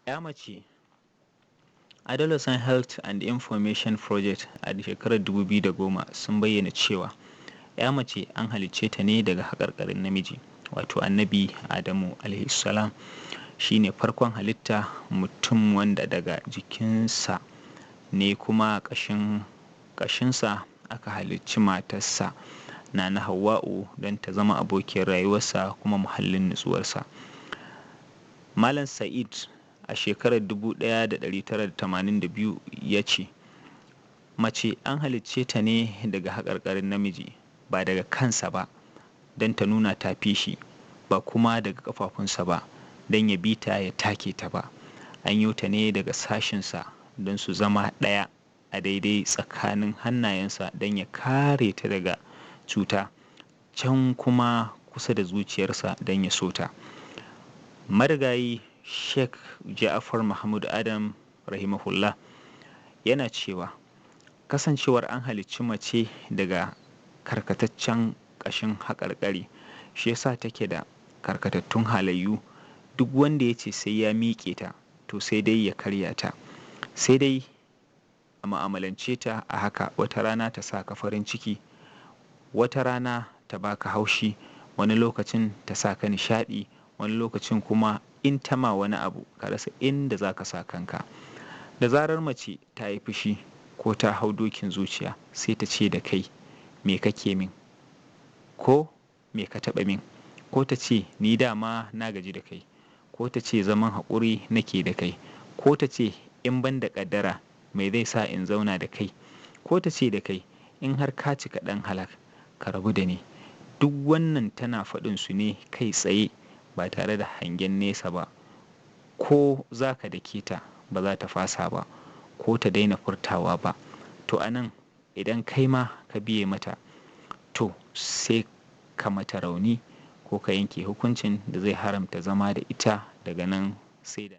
'Ya mace. Adolescent Health and Information Project a shekarar 2010 sun bayyana cewa 'ya mace an halicce ta ne daga haƙarƙarin namiji, wato Annabi Adamu alaihissalam shi ne farkon halitta mutum wanda daga jikinsa ne kuma ƙashinsa aka halicci matarsa Nana Hauwa'u don ta zama abokiyar rayuwarsa kuma muhallin nutsuwarsa. Malam Sa'id a shekarar 1982 ya ce, mace an halicce ta ne daga haƙarƙarin namiji ba daga kansa ba don ta nuna ta fi shi, ba kuma daga ƙafafunsa ba don ya bi ta ya take ta ba. An yo ta ne daga sashinsa don su zama ɗaya a daidai tsakanin hannayensa don ya kare ta daga cuta, can kuma kusa da zuciyarsa don ya so ta. Marigayi Sheikh Ja'afar Mahmud Adam rahimahullah yana cewa kasancewar an halicci mace daga karkataccen ƙashin haƙarƙari shi yasa take da karkatattun halayyu. Duk wanda ya ce sai ya miƙe ta, to sai dai ya karya ta, sai dai a mu'amalance ta a haka. Wata rana ta sa ka farin ciki, wata rana ta baka haushi, wani lokacin ta sa ka nishaɗi, wani lokacin kuma in ta ma wani abu ka rasa inda za ka sa kanka. Da zarar mace ta yi fushi ko ta hau dokin zuciya, sai ta ce da kai, me kake min, ko me ka taɓa min, ko ta ce ni dama na gaji da kai, ko ta ce zaman haƙuri nake da kai, ko ta ce in ban da ƙaddara mai zai sa in zauna da kai, ko ta ce da kai in har ka cika ɗan halak ka rabu da ni. Duk wannan tana faɗin su ne kai tsaye ba tare da hangen nesa ba. Ko za ka dake ta ba za ta fasa ba, ko ta daina furtawa ba. To a nan idan kai ma ka biye mata, to sai ka mata rauni ko ka yanke hukuncin da zai haramta zama da ita daga nan sai da